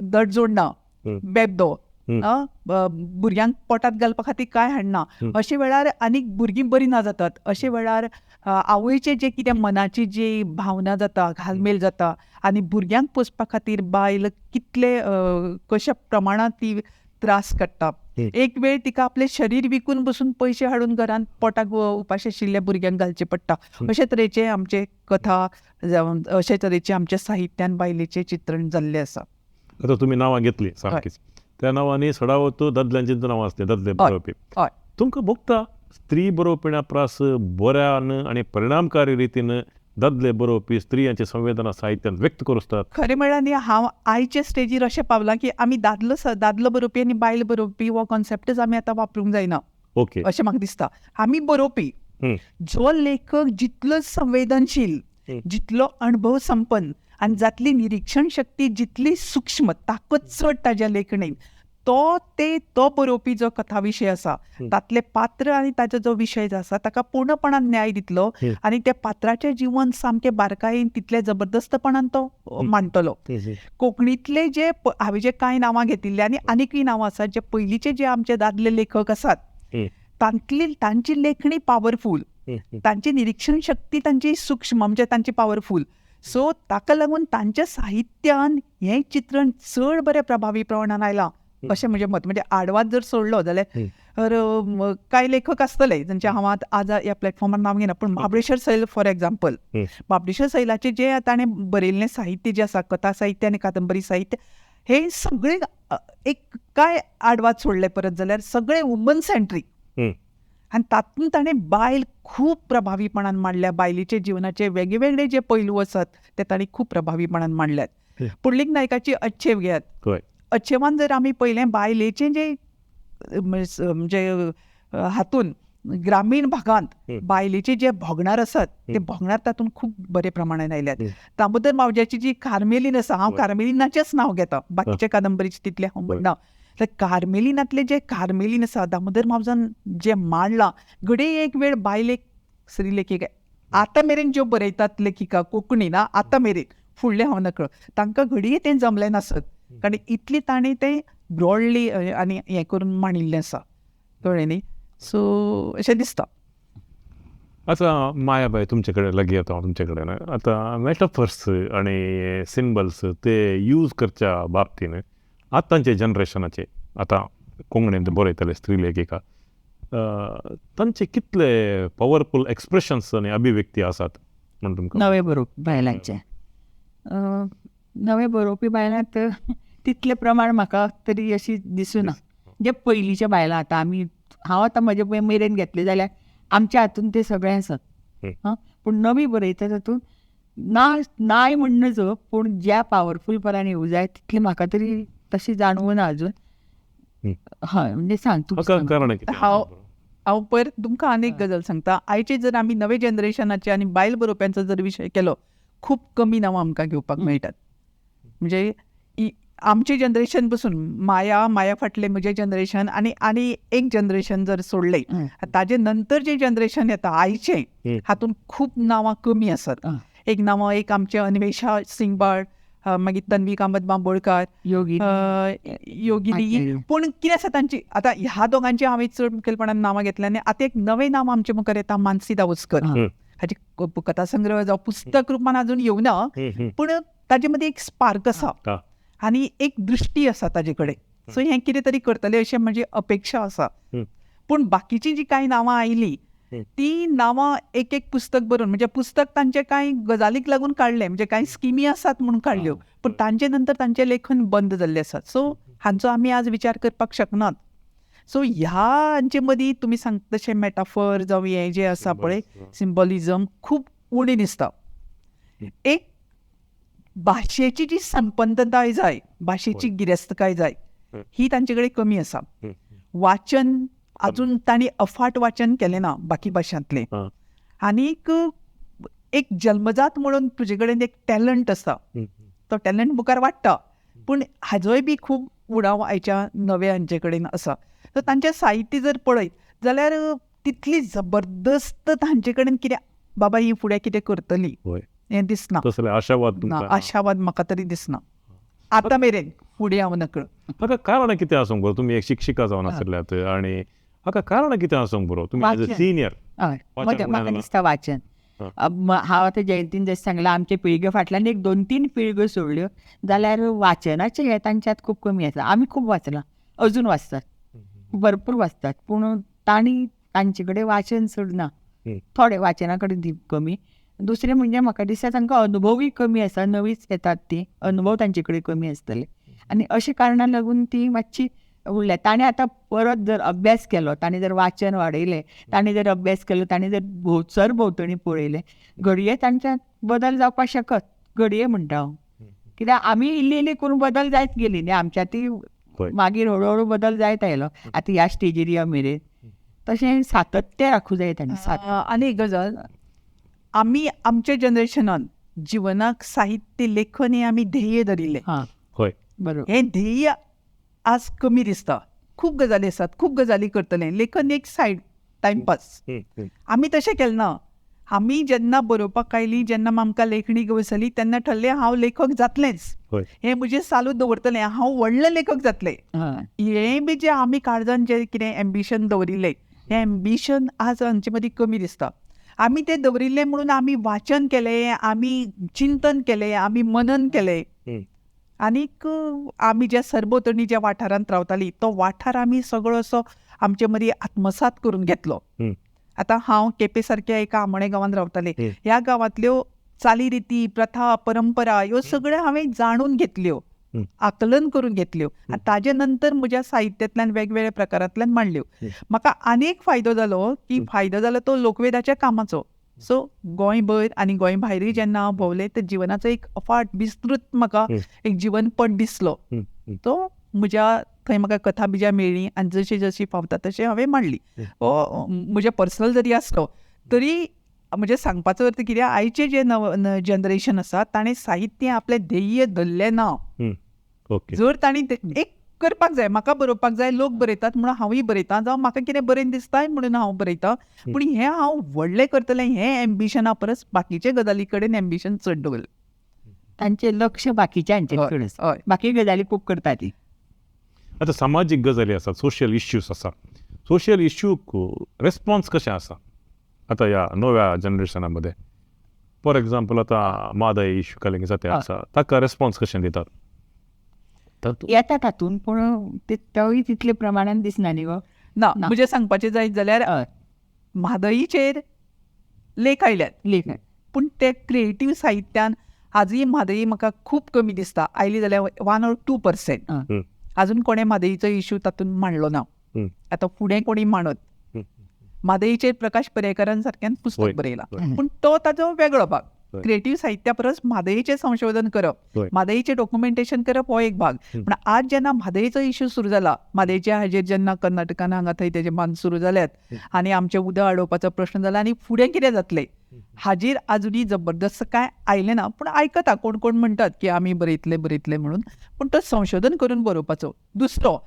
धड जोडना, बेबदो, भुरग्यांक पोटांत घालपा खातीर कांय हाडना, अशे वेळार आनीक भुरगीं बरीं ना जातात. अशे वेळार आवयचे जे कितें मनाची जी भावना जाता, घालमेल जाता आनी भुरग्यांक पोसपा खातीर बायल कितले कश्या प्रमाणांत ती त्रास काडटा. एक वेळ तिका आपलें शरीर विकून बसून पयशे हाडून घरांत पोटाक उपाशी आशिल्ल्या भुरग्यांक घालचे पडटा. अशे तरेचे आमचे कथा जावं अशे तरेचे आमच्या साहित्यान बायलेचें चित्रण जाल्लें आसा. आतां तुमी नांवां घेतलीं सामकीच, त्या नांवांनी सडावत दादल्यांची नांवां आसली, दादले बरोवपी. तुमकां भोगता स्त्री बरोवपिण्या प्रास बऱ्यान आनी परिणामकारी रितीन दादले बरोवपी स्त्रियांची संवेदना साहित्यांत व्यक्त करूं शकतात? खरें म्हळ्यार न्ही, हांव आयचे स्टेजीर अशें पावलां की आमी दादलो बरोवपी आनी बायल बरोवपी हो कॉन्सेप्टच आमी आतां वापरूंक जायना. ओके, अशें म्हाका दिसता. आमी बरोवपी, जो लेखक जितलो संवेदनशील, जितलो अणभव संपन्न आनी जातली निरीक्षण शक्ती जितली सूक्ष्म, ताकद चड ताज्या लेखणेन, तो ते तो बरोवपी जो कथा विशय आसा तातले पात्र आनी ताजो जो विशय जो आसा ताका पूर्णपणान न्याय दितलो आनी त्या पात्राचें जिवन सामकें बारकायेन तितले जबरदस्तपणान तो मांडटलो. कोंकणींतले जे हांवें जे कांय नांवां घेतिल्ली आनी आनीकय नांवां आसात जे पयलींचे जे आमचे दादले लेखक आसात तांतली तांची लेखणी पावरफूल, तांची निरीक्षण शक्ती तांची सूक्ष्म, म्हणजे तांची पावरफूल. सो ताका लागून तांच्या साहित्यान हें चित्रण चड बरें प्रभावी प्रमाणान आयलां अशें म्हजें मत. म्हणजे आडवाद जर सोडलो जाल्यार कांय लेखक आसतले जांचे हांव आज ह्या प्लॅटफॉर्मार नांव घेना, पूण महाबळेश्वर सैल फॉर एग्जाम्पल, महाबळेश्वर सैलाचें जें ताणें बरयल्लें साहित्य जें आसा, कथा साहित्य आनी कादंबरी साहित्य, हें सगळें एक कांय आडवाद सोडले परत जाल्यार सगळें वुमन सेंट्रीक आनी तातूंत ताणें बायल खूब प्रभावीपणान मांडल्या. बायलेचे जिवनाचे वेगवेगळे जे पैलू आसात ते ताणें खूब प्रभावीपणान मांडल्यात. पुंडलीक नायकाची अच्छेव घेयात, अच्छेवान जर आमी पळयलें बायलेचें जें म्हणजे हातून ग्रामीण भागांत बायलेचे जे भोगणार आसात ते भोगणार तातूंत खूब बरे प्रमाणान आयल्यात. दामोदर मावज्याची जी कार्मेलीन आसा, हांव कार्मेलिनाचेंच नांव घेता, बाकीच्या कादंबरीचे तितलें हांव म्हणना. तर कार्मेलिनांतलें जें कार्मेलीन आसा, दामोदर मावजान जें मांडलां, घडये एक वेळ बायलेक स्त्री लेखिका आतां मेरेन ज्यो बरयतात लेखिका कोंकणी ना आतां मेरेन, फुडलें हांव नकळ, तांकां घडये तें जमलें नासत, कारण इतली ताणें तें ब्रॉडली आनी हें करून मांडिल्लें आसा, कळ्ळें न्ही. सो अशें दिसता. आतां मायाबाय तुमचे कडेन लागीं येता हांव तुमचे कडेन. आतां मॅटाफर्स आनी सिंबल्स ते यूज करच्या बाबतीन आतांचे जनरेशनाचे आतां कोंकणींत बरयतले स्त्री लेखिका तांचे कितले पावरफूल एक्सप्रेशन्स आनी अभिव्यक्ती आसात म्हण तुमकां? नवे बरोवपी बायलांचे, नवे बरोवपी बायलांत तितलें प्रमाण म्हाका तरी अशी दिसना जे पयलींच्या बायलां. आतां आमी, हांव आतां म्हजे मेरेन घेतलें जाल्यार आमच्या हातून ते सगळें आसात, हां, पूण नवी बरयता तातूंत ना नाय म्हण नजो, पूण ज्या पावरफुलपणान येवं जाय तितलें म्हाका तरी तशें जाणवना अजून. हय, म्हणजे सांग तूं. हांव हांव पयर तुमकां आनी एक गजाल सांगता. आयचे जर आमी नवे जनरेशनाचे आनी बायल बरोवप्यांचो जर विशय केलो, खूब कमी नांवां आमकां घेवपाक मेळटात. म्हणजे आमचें जनरेशन पसून माया, माया फाटलें म्हजें जनरेशन आनी आनी एक जनरेशन जर सोडलें, ताजे नंतर जें जनरेशन येता आयचें, हातूंत खूब नांवां कमी आसात. एक नांवां एक आमचें अन्वेषा सिंगबाळ मागीर तन्वी कामत बांबोळकार, योगिनी. पूण कितें आसा तांची आतां ह्या दोगांची हांवें चड मुखेलपणान नांवां घेतल्या आनी आतां एक नवें नांव आमचे मुखार येता, मानसी दावस्कर. हाची कथासंग्रह जावं पुस्तक रुपान अजून येवना, पूण ताजे मदीं एक स्पार्क आसा आनी एक दृश्टी आसा ताजे कडेन. सो हें कितें तरी करतलें अशें म्हजी अपेक्षा आसा. पूण बाकीचीं जीं कांय नांवां आयलीं ती नांवां एक एक पुस्तक बरोवन, म्हणजे पुस्तक तांचे कांय गजालीक लागून काडलें, म्हणजे कांय स्किमी आसात म्हणून काडल्यो, पूण तांचे नंतर तांचें लेखन बंद जाल्लें आसा. सो हांचो आमी आज विचार करपाक शकनात. सो ह्या हांचे मदीं तुमी सांगता तशें मेटाफर जावं हें जें आसा पळय सिंबॉलिझम खूब उणें दिसता. एक भाशेची जी संपन्नताय जाय, भाशेची गिरेस्तकाय जाय, ही तांचे कडेन कमी आसा. वाचन अजून तांणी अफाट वाचन केलें ना बाकी भाशांतलें. आनीक एक जल्मजात म्हणून तुजे कडेन एक टॅलंट आसा, तो टॅलंट मुखार वाडटा, पूण हाजोय बी खूब उडाव आयच्या नव्या हांचे कडेन आसा. सो तांचें साहित्य जर पळयत जाल्यार तितली जबरदस्त तांचे कडेन कितें बाबा ही फुडें कितें करतली हें दिसना. आशावाद ना, आशावाद म्हाका तरी दिसना आतां मेरेन. फुडें हांव नकळ. हाका कारणां कितें आसूंक बरो, तुमी एक शिक्षिका जावन आसल्यात आनी हाका कारणां कितें आसूंक बरो, तुमी एज अ सिनियर? म्हाका दिसता वाचन. हांव आतां जयंतीन जशें सांगलां, आमचे पिळगे फाटल्यान एक 2-3 पिळग्यो सोडल्यो जाल्यार वाचनाचें हें तांच्यांत खूब कमी आसा. आमी खूब वाचलां, अजून वाचतात, भरपूर वाचतात, पूण तांणी तांचे कडेन वाचन चड ना, थोडे वाचना कडेन कमी. दुसरें म्हणजे म्हाका दिसता तांकां अनुभवूय कमी आसा, नवीच येतात ती, अनुभव तांचे कडेन कमी आसतले आनी अशे कारणान लागून ती मातशी उरल्या. ताणें आतां परत जर अभ्यास केलो, ताणें जर वाचन वाडयलें, ताणें जर अभ्यास केलो, ताणें जर सरभोंवतणी पळयलें, घडये तांच्यांत बदल जावपाक शकत. घडये म्हणटा हांव, कित्याक आमी इल्ली इल्ली करून बदल जायत गेली न्ही आमच्या, ती मागीर हळू हळू बदल जायत आयलो आतां ह्या स्टेजीर या मेरेन. तशें सातत्य राखूं जाय ताणें. आनी एक गजाल, आमी आमच्या जनरेशनान जिवनाक साहित्य लेखन हें आमी ध्येय धरिल्लें. बरोबर. हें ध्येय आज कमी दिसता. खूब गजाली आसात, खूब गजाली करतलें, लेखन एक सायड टायमपास. आमी तशें केलें ना. आमी जेन्ना बरोवपाक आयली, जेन्ना आमकां लेखणी गवसली, तेन्ना ठरलें हांव लेखक जातलेंच, हें म्हजें चालू दवरतलें, हांव व्हडलें लेखक जातलें. हें बी जें आमी काळजान जें कितें एम्बिशन दवरिल्लें, हें एम्बिशन आज आमचे मदीं कमी दिसता. आमी तें दवरिल्लें म्हणून आमी वाचन केलें, आमी चिंतन केलें, आमी मनन केलें. आनीक आमी ज्या सरभोंवतणी ज्या वाठारांत रावतालीं तो वाठार आमी सगळो असो आमचे मदीं आत्मसात करून घेतलो. आतां हांव केपें सारक्या एका आमोणे गांवांत रावतालें. ह्या गांवांतल्यो चालीरिती, प्रथा, परंपरा ह्यो सगळ्यो हांवें जाणून घेतल्यो, आकलन करून घेतल्यो आनी ताजे नंतर म्हज्या साहित्यांतल्यान वेगवेगळ्या प्रकारांतल्यान मांडल्यो. म्हाका आनीक फायदो जालो की फायदो जालो तो लोकवेदाच्या कामाचो. सो गोंयभर आनी गोंय भायरूय जेन्ना हांव भोंवलें तर जिवनाचो एक अफाट विस्तृत म्हाका एक जिवनपट दिसलो. तो म्हज्या थंय म्हाका कथा बिजां मेळ्ळी आनी जशी जशी फावता तशें हांवें मांडली. हो म्हजें पर्सनल जरी आसलो तरी म्हणजे सांगपाचो अर्थ कितें, आयचें जें नव जनरेशन आसा ताणें साहित्य आपलें ध्येय धरलें ना. जर तांणी एक करपाक जाय, म्हाका बरोवपाक जाय, लोक बरयतात म्हणून हांवूय बरयतां, जावं म्हाका कितें बरयन दिसताय म्हणून हांव बरयतां, पूण हें हांव व्हडलें करतलें हें एम्बिशना परस बाकीचे गजाली कडेन एम्बिशन चड दवरलें. तांचें लक्ष बाकीच्या हांचेर चड आसा, बाकी गजाली खूब करता ती. आतां सामाजीक गजाली आसात, सोशल इश्यूज आसा, सोशल इश्यूक रेस्पॉन्स कशें आसा आतां ह्या नव्या जनरेशना मदें? फॉर एग्जाम्पल आतां म्हादय इश्यू काल जाता आसा, ताका रेस्पॉन्स कशें दितात? येता तातूंत, पूण तोय तितले प्रमाणान दिसना न्ही गो. ना, म्हजें सांगपाचें जायत जाल्यार म्हादयचेर लेख आयल्यात, लेख, पूण ते क्रिएटीव साहित्यान आजूय म्हादय म्हाका खूब कमी दिसता. आयली जाल्यार 1 or 2%. अजून कोणें म्हादयचो इश्यू तातूंत मांडलो ना. आतां फुडें कोणी मांडत. म्हादयचेर प्रकाश पर्येकारान सारक्यान पुस्तक बरयलां, पूण तो ताजो वेगळो भाग. क्रिएटीव साहित्या परस म्हादयचें संशोधन करप, म्हादयचें डॉक्युमेंटेशन करप हो एक भाग. पूण आज जेन्ना म्हादयचो इश्यू सुरू जाला, म्हादयच्या हाजेर जेन्ना कर्नाटकान हांगा थंय तेजे बांद सुरू जाल्यात आनी आमचें उदक आडोवपाचो प्रश्न जाला आनी फुडें कितें जातलें हाजेर आजुनूय जबरदस्त कांय आयलें ना. पूण आयकता कोण कोण म्हणटात की आमी बरयतले बरयतले म्हणून, पूण तो संशोधन करून बरोवपाचो. दुसरो,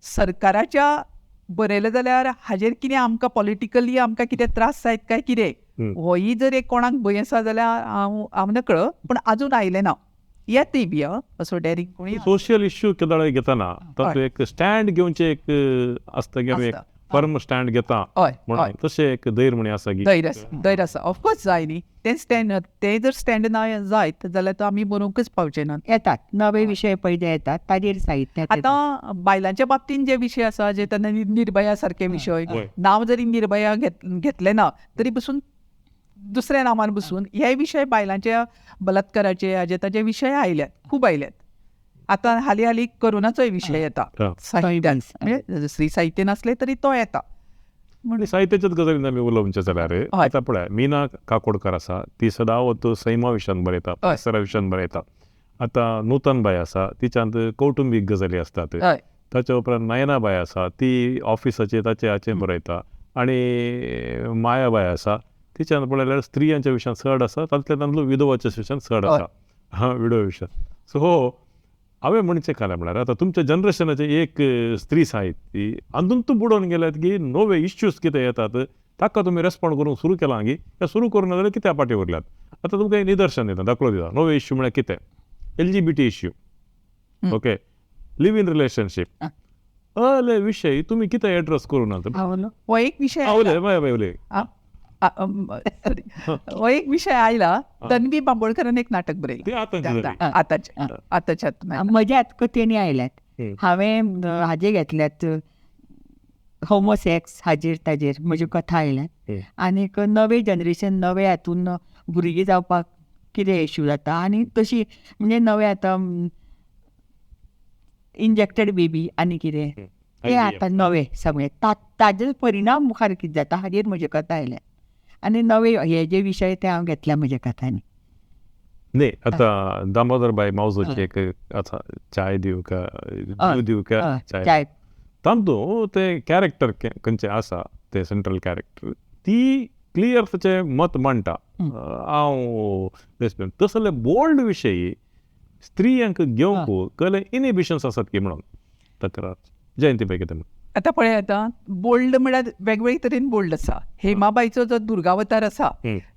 सरकाराच्या बरयलें जाल्यार हाजेर कितें आमकां पॉलिटिकली आमकां कितें त्रास जायत काय कितें, होय जर एक कोणाक भंय आसा जाल्यार हांव नकळ, पूण आजून आयलें ना. येतय बी असो डॅरिंग कोणी सोशल इश्यू केदळ घेतना तातूंत एक स्टँड घेवचें एक आसता की आमी एक फर्म स्टँड घेता म्हणून तशें एक धैर्य म्हणी आसा की धैर्य आसा ऑफकोर्स जाय न्ही तें स्टँड तें जर स्टँड ना जायत जाल्यार तो आमी बरोवंकच पावचे ना. येतात नवे विशय पयले येतात ताजेर साहित्य. आतां बायलांच्या बाबतीन जे विशय आसा जे तेन्ना निर्भया सारके विशय, नांव जरी निर्भया घेतलें ना तरी पसून दुसऱ्या नांवान बसून हे विशय बायलांच्या बलात्काराचे हाजे ताजे विशय आयल्यात, खूब आयल्यात. आतां हालीं हालीं कोरोनाचोय विशय येता साहित्यान, म्हणजे स्त्री साहित्य नासलें तरी तो येता. म्हणजे साहित्याच्याच गजालीन आमी उलोवचें जाल्यार आतां पळय मीना काकोडकर आसा ती सदांच सैमा विशयान बरयता, परिसरा विशयान बरयता. आतां नूतनबाय आसा तिच्यांत कौटुंबीक गजाली आसतात. ताच्या उपरांत नयनाबाय आसा ती ऑफिसाचे ताचे हाचें बरयता. आनी मायाबाय आसा तिच्यान पळयल्यार स्त्रियांच्या विशयान चड आसा, तातूंतल्यान तातूंतलो विधवाच्या विशयान चड आसा, हा विडो विशयान. सो हो हांवें म्हणचें कांय म्हळ्यार आतां तुमच्या जनरेशनाचें एक स्त्री साहित्य अंदून बुडोवन गेल्यात की नवे इश्यूज कितें येतात ताका तुमी रेस्पॉन्ड करूंक सुरू केलां की काय सुरू करूं ना जाल्यार कित्या फाटीं उरल्यात. आतां तुमकां एक निदर्शन दिता, दाखलो दिता. नवे इश्यू म्हळ्यार कितें? LGBT issue, okay, live in relationship, अले विशय तुमी कितें एड्रेस करूं ना. हो एक विशय हो एक विशय आयला. तन्वी बांबोळकरान एक नाटक बरयलें आतांच्या आतांच्या म्हज्या कथेंनी आयल्यात. हांवें हाजे घेतल्यात होमोसेक्स हाजेर ताजेर म्हज्यो कथा आयल्यात. आनीक नवे जनरेशन नवे हातून भुरगीं जावपाक कितें इश्यू जाता आनी तशी म्हणजे नवे आतां इंजेक्टेड बेबी आनी कितें ते आतां नवे सगळे ताजे परिणाम मुखार कितें जाता हाजेर म्हज्यो कथा आयल्यात. आनी नवे हे जे विशय ते हांव घेतल्या म्हज्या कथांनी. न्ही आतां दामोदर बाय मावजोची एक आतां चाय दिवं का दिवं का चाय, तातूंत तें कॅरेक्टर खंयचें आसा तें सेंट्रल कॅरेक्टर ती क्लियर ताचें मत मांडटा हांव लेस्बियन. तसले बोल्ड विशय स्त्रियांक घेवंक कहले इनहिबिशन्स आसात की म्हणून तक्रार जयंती बाय कितें. आतां पळय आतां बोल्ड म्हळ्यार वेगवेगळे तरेन बोल्ड आसा. हेमाबायचो जो दुर्गावतार आसा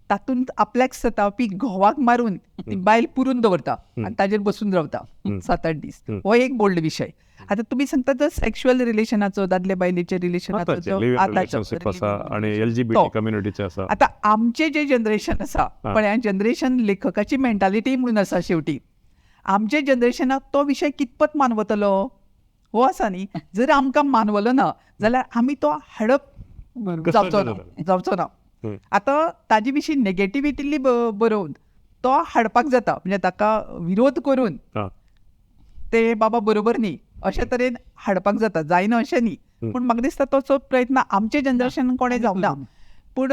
तातूंत आपल्याक सतावपी घोवाक मारून ती बायल पुरून दवरता आनी ताजेर बसून रावता 7-8 दीस. हो एक बोल्ड विशय. आतां तुमी सांगता जो सेक्शुअल रिलेशनाचो दादले बायलेचे रिलेशनाचो आतां आमचें जें जनरेशन आसा पळय जनरेशन लेखकाची मेंटालिटी म्हणून आसा शेवटी आमच्या जनरेशनाक तो विशय कितपत मानवतलो हो आसा न्ही. जर आमकां मानवलो ना जाल्यार आमी तो हाडप जावचो ना जावचो ना. आतां ताजे विशीं नेगेटिविटी बरोवन तो हाडपाक जाता, म्हणजे ताका विरोध करून ते बाबा बरोबर न्ही अशे तरेन हाडपाक जाता, जायना अशें न्ही. पूण म्हाका दिसता तसो प्रयत्न आमच्या जनरेशन कोणें जावना. पूण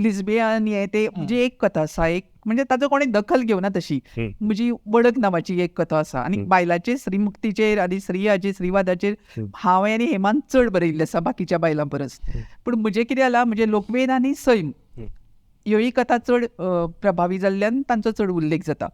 लिस्बियन हें ते म्हणजे एक कथा आसा एक म्हणजे ताजो कोणें दखल घेवना तशी. म्हजी वडक नांवाची एक कथा आसा आनी बायलांचे स्त्रीमुक्तीचेर आनी स्त्रियाचेर स्त्रीवादाचेर हांवें आनी हेमान चड बरयिल्लें आसा बाकीच्या बायलां परस. पूण म्हजें कितें जालां म्हणजे लोकवेद आनी सैम ह्योय कथा चड प्रभावी जाल्ल्यान तांचो चड उल्लेख जाता.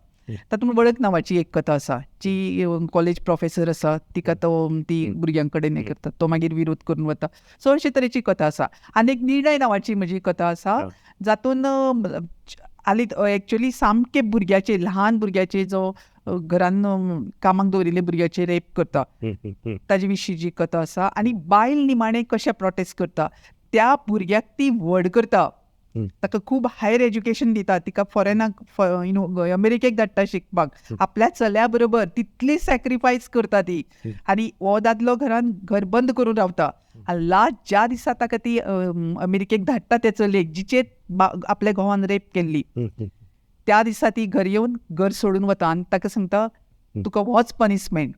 तातूंत वळख नांवाची एक कथा आसा जी कॉलेज प्रोफेसर आसा तिका तो ती भुरग्यां कडेन हें करता, तो मागीर विरोध करून वता. सो अशे तरेची कथा आसा. आनी एक निर्णय नांवाची म्हजी कथा आसा जातून हालीं एक्चुअली सामके भुरग्याचे ल्हान भुरग्याचे जो घरान कामाक दवरिल्ले भुरग्याचे रेप करता ताजे विशीं जी कथा आसा. आनी बायल निमाणें कशें प्रोटेस्ट करता, त्या भुरग्याक ती व्हड करता, ताका खूब हायर एज्युकेशन दिता, तिका फॉरेनाक you know अमेरिकेक धाडटा शिकपाक, आपल्या चल्या बरोबर तितली सॅक्रिफायस करता ती. आनी हो दादलो घरान घर बंद करून रावता आनी लास्ट ज्या दिसा ताका ती अमेरिकेक धाडटा त्या चलयेक जिचेर आपल्या घोवान रेप केल्ली त्या दिसा ती घर येवन घर सोडून वता आनी ताका सांगता तुका होच पनिशमेंट,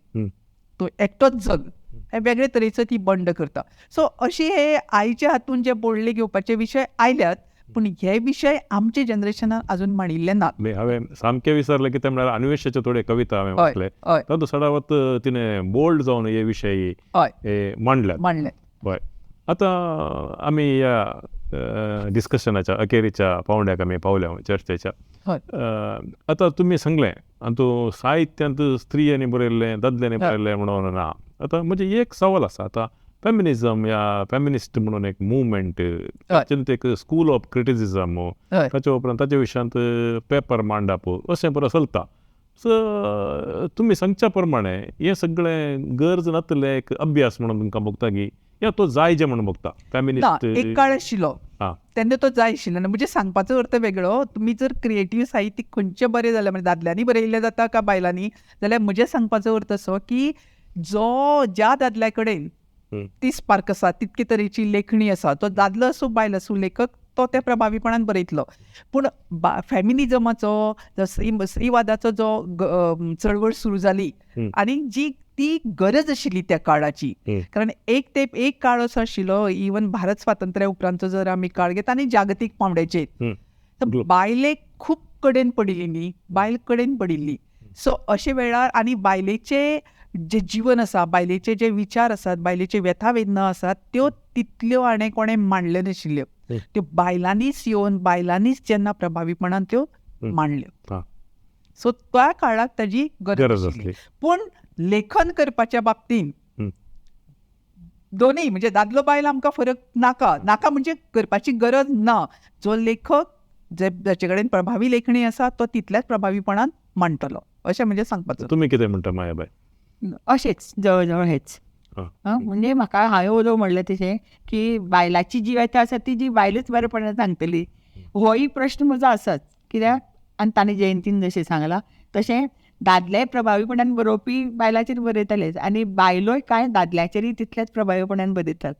तूं एकटोच जग. हे वेगळे तरेचो ती बंड करता. सो अशी हे आयच्या हातून जे बोल्डले घेवपाचे विशय आयल्यात, पूण हे विशय आमच्या जनरेशनान अजून मांडिल्ले नात. हांवें सामकें विसरलें कितें म्हळ्यार अन्वेशाचे थोडे कविता हांवें वाचले तातूंत सदांच तिणें बोल्ड जावन हे विशय मांडल्यात मांडले. हय, आतां आमी ह्या डिस्कशनाच्या अखेरीच्या पावंड्याक आमी पावल्या चर्चेच्या. आतां तुमी सांगलें आनी साहित्यांत स्त्रियांनी बरयल्लें दादल्यांनी बरयल्लें म्हणून ना. आतां म्हणजे एक सवाल आसा, आतां फेमिनिजम या फेमिनिस्ट म्हणून एक मुवमेंट, ताचें एक स्कूल ऑफ क्रिटिसिजम, ताचे उपरांत ताच्या विशयांत पेपर मांडप अशें बरें चलता. सो तुमी सांगच्या प्रमाणे हें सगळें गरज नातलें एक अभ्यास म्हणून तुमकां भोगता की या तो जाय जे म्हणून भोगता फेमिनिस्ट? एक काळ आशिल्लो तेन्ना तो जाय आशिल्लो. म्हणजे सांगपाचो अर्थ वेगळो, तुमी जर क्रिएटीव साहित्य खंयचें बरें जाल्यार म्हणजे दादल्यांनी बरयल्लें जाता काय बायलांनी, जाल्यार म्हजें सांगपाचो अर्थ असो की जो ज्या दादल्या कडेन ती स्पार्क आसा, तितके तरेची लेखणी आसा, तो दादलो आसूं बायल आसूं लेखक तो त्या प्रभावीपणान बरयतलो. पूण फेमिनिजमाचो स्त्रीवादाचो जो चळवळ सुरू जाली आनी जी ती गरज आशिल्ली त्या काळाची, कारण एक तेंप एक काळ असो आशिल्लो इवन भारत स्वातंत्र्या उपरांतचो जर आमी काळ घेता आनी जागतीक पांवड्याचेर तर बायलेक खूब कडेन पडिल्ली न्ही, बायल कडेन पडिल्ली. सो अशे वेळार आनी बायलेचे जे जीवन आसा, बायलेचे जे विचार आसात, बायलेचे व्यथा वेदना आसात त्यो तितल्यो हाणें कोणें मांडल्यो नाशिल्ल्यो, त्यो बायलांनीच येवन बायलांनीच जेन्ना प्रभावीपणान त्यो मांडल्यो. सो त्या काळाक ताजी गरज आसली. पूण लेखन करपाच्या बाबतींत दोनूय म्हणजे दादलो बायल आमकां फरक नाका, नाका म्हणजे करपाची गरज ना. जो लेखक जाचे कडेन प्रभावी लेखणी आसा तो तितल्याच प्रभावीपणान मांडटलो अशें म्हणजे सांगपाचो. तुमी कितें म्हणटा मायाबाय? अशेंच जवळ जवळ हेच. म्हणजे म्हाका हांवें उलोवं म्हणलें तशें की बायलाची जी व्यथा आसा ती जी बायलूच बरेपणान सांगतली होय प्रश्न म्हजो आसाच. कित्याक आनी ताणें जयंतीन जशें सांगलां तशें दादले प्रभावीपणान बरोवपी बायलाचेर बरयतालेच आनी बायलोय कांय दादल्याचेरूय तितल्याच प्रभावीपणान बरयतात.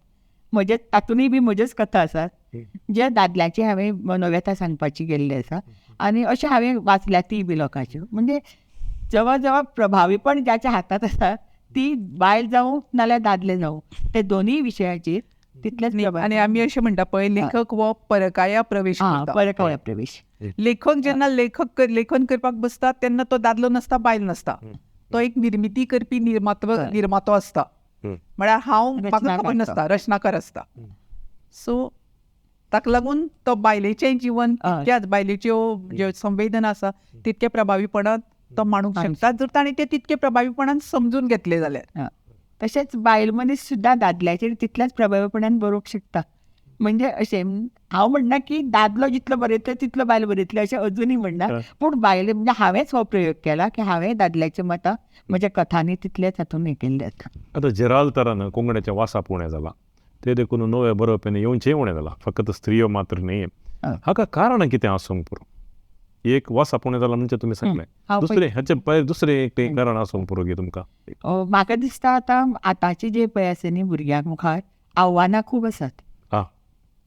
म्हजे तातूंतय बी म्हज्योच कथा आसात ज्या दादल्याची हांवें मनोव्यथा सांगपाची गेल्ली आसा आनी अशें हांवें वाचल्या ती बी लोकांच्यो. म्हणजे जवळ जवळ प्रभावीपण ज्याच्या हातात आसा ती बायल जावं नाल्यार दादले जावं ते दोनूय विशयाचेर तितलेच. आनी आमी अशें म्हणटा पळय, लेखक हो परकाया प्रवेश, परकाया प्रवेश. लेखक जेन्ना लेखक लेखन करपाक बसता तेन्ना तो दादलो नासता बायल नासता, तो एक निर्मिती करपी निर्मातो आसता. म्हळ्यार हांव म्हाका खबर नासता, रचनाकार आसता. सो ताका लागून तो बायलेचें जिवन तितक्याच बायलेच्यो ज्यो संवेदना आसा तितक्या प्रभावीपणान तो मांडूंक शकता जर ताणें ते तितके प्रभावीपणान समजून घेतले जाल्यार. तशेंच बायल मनीस सुद्दां दादल्याचेर तितल्याच प्रभावीपणान बरोवंक शकता. म्हणजे अशें हांव म्हणना की दादलो जितलो बरयतलो तितलो बायल बरयतली अशें अजुनूय म्हणना, पूण बायल म्हणजे हांवेंच हो प्रयोग केला की हांवें दादल्याचें मतां म्हज्या कथांनी तितलेच हातून हें केल्लें आसा. आतां जेराल तरान कोंकण्याचें वासाप उणें जालां, ते देखून नवे बरोवप्यांनी येवचेंय उणें जालां, फकत स्त्रियो मात्र न्ही. हाका कारण कितें आसूंक पुरो? एक वासाप उणें जालां म्हणजे तुमी सांगलें, दुसरें हाचे भायर दुसरें एक कारण आसूंक पुरो की तुमकां? म्हाका दिसता आतां आतांचे जे पळय आसा न्ही भुरग्यांक मुखार आव्हानां खूब आसात.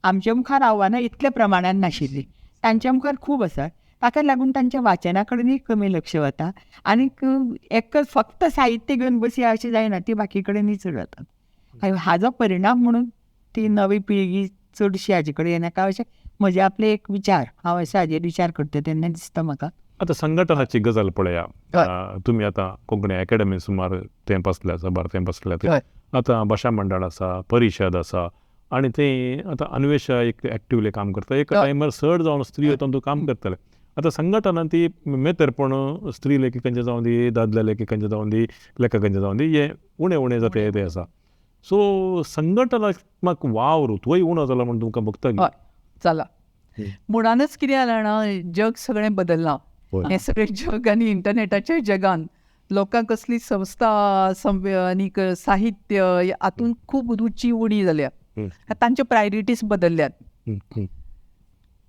आमच्या मुखार आव्हानां इतल्या प्रमाणान नाशिल्लीं, तांच्या मुखार खूब आसात. ताका लागून तांच्या वाचना कडेनूय कमी लक्ष वता आनीक एकच फक्त साहित्य घेवन बसया अशें जायना, ती बाकी कडेनूय चड वतात. हाजो परिणाम म्हणून ती नवी पिळगी चडशी हाजे कडेन येनाका अशें म्हजे आपले एक विचार, हांव अशें हाजेर विचार करता तेन्ना दिसता म्हाका. आतां संघटनाची गजाल पळया, तुमी आतां कोंकणी अकॅडमी सुमार तेंप आसल्या, साबार तेंप आसल्या, आतां भाशा मंडळ आसा, परिशद आसा आनी ते आतां अन्वेषा एक एक्टिवली काम करता. एका टायमार चड जावन स्त्रियो तातूंत काम करताले. आतां संघटनान ती मेतरपण स्त्री लेखकांचें जावं दी, दादल्या लेखकांचें जावं दी, लेखकांचें जावं दी, हें उणें उणें जाता तें आसा. सो संघटनात्मक वावर तोय उणो जाला म्हण तुमकां भोगता? जाला. मुळानच कितें जालां जाणा, जग सगळें बदल्लां. हें सगळें जग आनी इंटरनॅटाच्या जगान लोकांक कसली संस्था आनीक साहित्य हातूंत खूब रुची उणी जाल्या. तांच्यो प्रायोरिटीज बदल्ल्यात.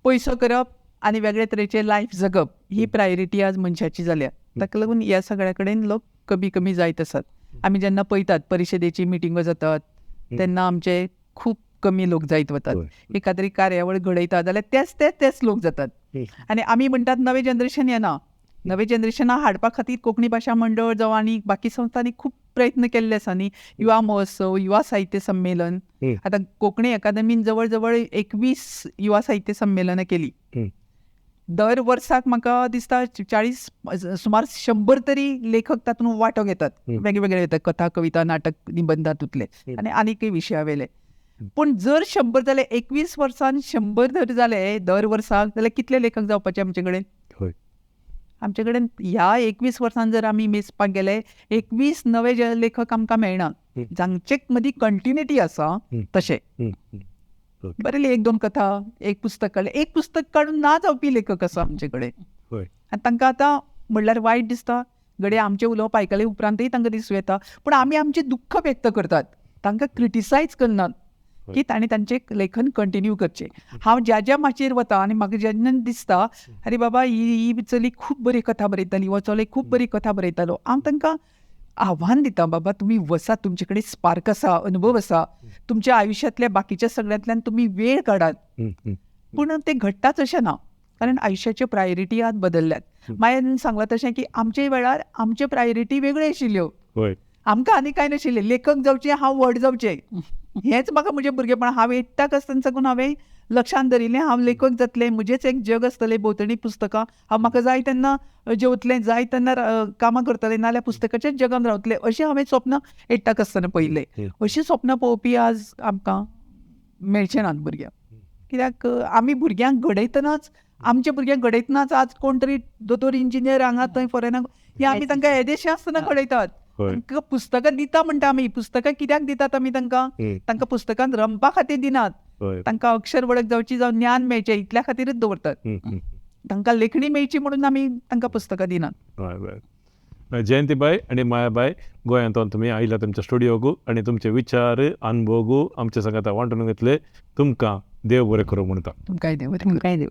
पयसो करप आनी वेगळे तरेचें लायफ जगप ही प्रायोरिटी आज मनशाची जाल्या. ताका लागून ह्या सगळ्या कडेन लोक कमी कमी जायत आसात. आमी जेन्ना पळयतात परिशदेची मिटिंगो जातात तेन्ना आमचे खूब कमी लोक जायत वतात. एकादरी कार्यावळ घडयतात जाल्यार तेच तेच तेच लोक जातात. आनी आमी म्हणटात नवें जनरेशन येना. नवें जनरेशना हाडपा खातीर कोंकणी भाशा मंडळ जावं आनी बाकी संस्थांनी खूब प्रयत्न केल्ले आसा न्ही. युवा महोत्सव, युवा साहित्य संमेलन, आतां कोंकणी अकादमीन जवळ जवळ 21 युवा साहित्य संमेलनां केली. दर वर्साक म्हाका दिसता 40 सुमार 100 तरी लेखक तातूंत वांटो घेतात. वेगळे वेगळे कथा, कविता, नाटक, निबंद हातूंतले आनी आनीकय विशया वयले. पूण जर 100 जाले, 21 वर्सान 100 जर जाले दर वर्साक जाल्यार कितले लेखक जावपाचे आमचे कडेन? आमचे कडेन ह्या 21 वर्सान जर आमी मेजपाक गेले 21 नवे जे लेखक आमकां मेळना जांचे मदीं कंटिन्युटी आसा तशें बरें एक दोन कथा, एक पुस्तक काडलें, एक पुस्तक काडून ना जावपी लेखक आसा आमचे कडेन. आनी तांकां आतां म्हणल्यार वायट दिसता. घडये आमचें उलोवप आयकले उपरांतय तांकां दिसूं येता, पूण आमी आमचें दुख्ख व्यक्त करतात, तांकां क्रिटिसायज करनात की तांणी तांचें लेखन कंटिन्यू करचें. हांव ज्या ज्या माचयेर वता आनी म्हाका जेन्ना दिसता अरे बाबा ही चली खूब बरी कथा बरयताली, हो चलो खूब बरी कथा बरयतालो, हांव तांकां आव्हान दिता, बाबा तुमी वसात, तुमचे कडेन स्पार्क आसा, अनुभव आसा, तुमच्या आयुश्यांतल्या बाकीच्या सगळ्यांतल्यान तुमी वेळ काडात. पूण तें घडटाच अशें ना, कारण आयुश्याच्यो प्रायोरिटी आज बदल्ल्यात. मागीर सांगलां तशें की आमचे वेळार आमच्यो प्रायोरिटी वेगळ्यो आशिल्ल्यो, आमकां आनी कांय नाशिल्लें, लेखक जावचें, हांव व्हड जावचें, हेंच म्हाका म्हजें भुरगेपण. हांव एट्टाक आसतना साकून हांवें लक्षांत धरिल्लें हांव लेखक जातलें, म्हजेंच एक जग आसतलें, भोंवतणी पुस्तकां, हांव म्हाका जाय तेन्ना जेवतलें, जाय तेन्ना कामां करतलें, नाल्यार पुस्तकाच्याच जगान रावतलें, अशें हांवें स्वप्न एट्टाक आसतना पळयलें. अशीं स्वप्नां पळोवपी आज आमकां मेळचें नात भुरग्यांक, कित्याक आमी भुरग्यांक घडयतनाच, आमच्या भुरग्यांक घडयतनाच आज कोण तरी दोतोर इंजिनियर हांगा थंय फॉरेनाक, हे आमी तांकां येदेशें आसतना घडयतात. तांकां पुस्तकां दिता म्हणटा आमी, पुस्तकां कित्याक दितात आमी तांकां? तांकां पुस्तकांत रमपा खातीर दिनात, तांकां अक्षर वळख जावची, जावं ज्ञान मेळचें इतल्या खातीरच दवरतात. तांकां लेखणी मेळची म्हणून आमी तांकां पुस्तकां दिनात. जयंतीबाय आनी मायाबाय, गोंयांत तुमी आयला तुमच्या स्टुडियोक आनी तुमचे विचार अनुभव आमच्या सांगाता वांटून घेतले, तुमकां देव बरें करूं म्हणटा. तुमकांय देव बरें करूं. तुमकांय देव.